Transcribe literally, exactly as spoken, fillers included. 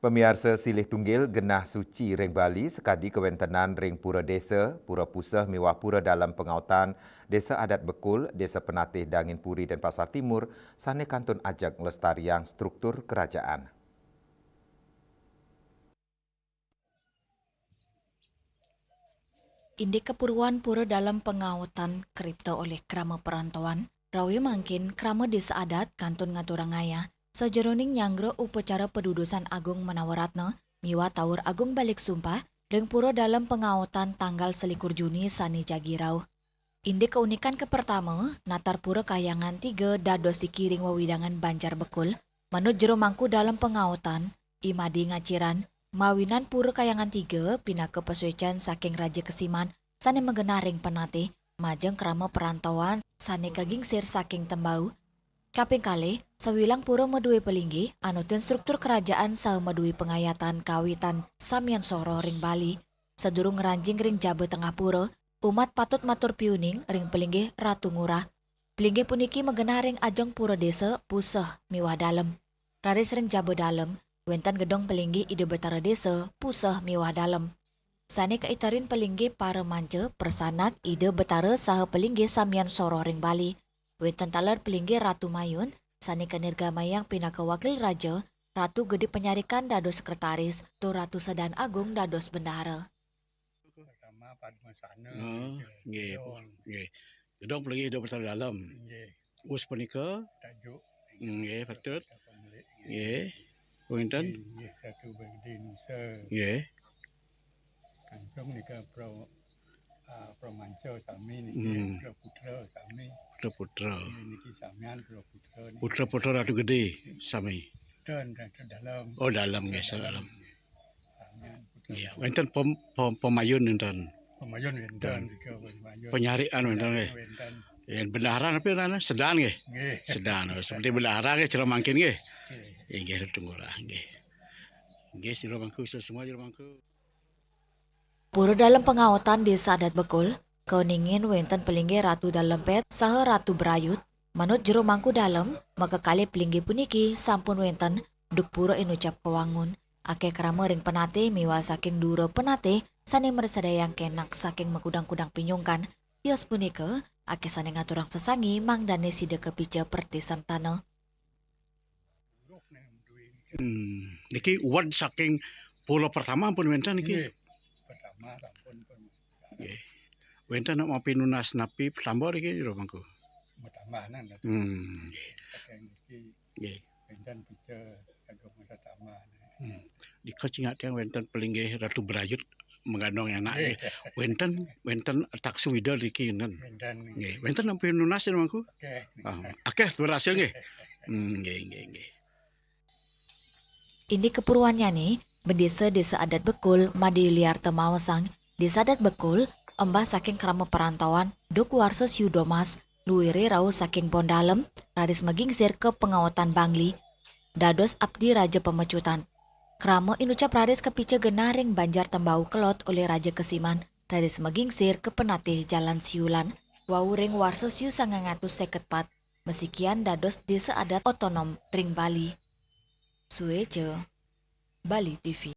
Pamiarsa silih tunggil genah suci ring Bali sakadi kawentenan ring pura desa, pura puseh miwah pura dalem pangaotan Desa Adat Bekul, Desa Penatih Danginpuri Denpasar Timur sane kantun ajeg nglestariang struktur kerajaan. Indik kapuruan pura dalem pangaotan kripta olih krama perantauan, rawe mangkin krama desa adat kantun ngaturang ayah sajeroning nyanggra upacara padudusan agung Manawaratna miwah Taur Agung Balik Sumpah ring pura dalem pangaotan tanggal selikur Juni sane jagi rauh. Indik kaunikan kapertama, natar pura Kahyangan Tiga dados dikiring wewidangan Banjar Bekul, manut jero mangku dalem pangaotan, I Made Ngaciran, mawinan pura Kahyangan Tiga pinaka pasuecan saking Raja Kesiman sane magenah ring Penatih, majeng krama perantauan sane kagingsir saking Tembau. Kaping kalih, sawilang pura madue palinggih, anutin struktur kerajaan saha madue pangayatan kawitan samian soroh ring Bali. Sadurung ngranjing ring jaba tengah pura, umat patut matur piuning ring palinggih Ratu Ngurah. Palinggih puniki magenah ring ajeng pura desa, puseh miwah dalem. Raris ring jaba dalem, wenten gedong palinggih Ida Betara Desa, puseh miwah dalem. Sane kaiterin palinggih para manca, prasanak, Ida Betara saha palinggih samian soroh ring Bali. Wenten taler palinggih Ratu Mayun, sane kanirgamayang pinaka wakil raja, Ratu Gede Panyarikan dados sekretaris, tur Ratu Sedan Agung dados bendahara. Pertama Padmasana. Oh, nggih, nggih. Gedong palinggih Ida Betara Dalem. Nggih. Wus punika? Tajuk. Nggih, patut. Nggih. Wenten? Nggih, Ratu Bagdi Nusa. Nggih. Kangkung nika pro, ah, pro manca sami niki, hmm, pro putra sami. Putra-putra. Nggih, niki samian pro putra niki. Putra-putra Ratu Gede sami. Dan Ratu Dalem. Oh, Dalem nggih, Ratu Dalem. Samian putra. Nggih, wenten pem-, pem-, pemayun wenten. Pemayun wenten, dan nika pemayun. Penyarikan wenten nggih. Wenten. Yen bendahara napi ngaranne? Sedan nggih. Nggih. Sedan, oh, seperti bendahara nggih, cara mangkin nggih. Nggih. Inggih, Ratu Ngurah nggih. Nggih, sira mangku, sira semua sira mangku. Pura dalem pangaotan Desa Adat Bekul, kauningin wenten palinggih Ratu Dalem Pet saha Ratu Brayut. Manut jero mangku dalem, makakalih palinggih puniki sampun wenten duk pura inucap kawangun. Akeh krama ring Penatih miwah saking dura Penatih sane mrasidayang kenak saking makudang-kudang pinyungkan. Tios punika, akeh sane ngaturang sesangi mangdane sida kapica pertisan tanah. Hmm, niki uwed saking pura pertama pun wenten niki? Nggih, pertama sampun pun. Nggih. Wenten nak mapinunas napi tambah niki jero mangku? Tambah nang. Hmm, nggih. Saking niki. Nggih. Wenten pica kagem tambah. Hmm. Nika cingak tiang wenten palinggih Ratu Brayut mengandung anak nggih. Nggih. Wenten, wenten taksu ida niki wenten. Wenten. Nggih, wenten napi nunas ya mangku? Oke. Ah, akeh berhasil nggih. Hmm, nggih, nggih, nggih. Indik kapuruannyane, bendesa Desa Adat Bekul, Made Yuliarta maosang, Desa Adat Bekul, embah saking krama perantauan, duk warsa siu domas, luire rauh saking Pondalem, raris magingsir ka pangaotan Bangli. Dados abdi raja pamecutan. Krama inucap raris kapica genah ring Banjar Tembau Kelod olih Raja Kesiman, raris magingsir ka Penatih Jalan Siulan. Wau ring warsa siu sangang atus seket pat, masikian dados desa adat otonom ring Bali. Sueca, Bali T V.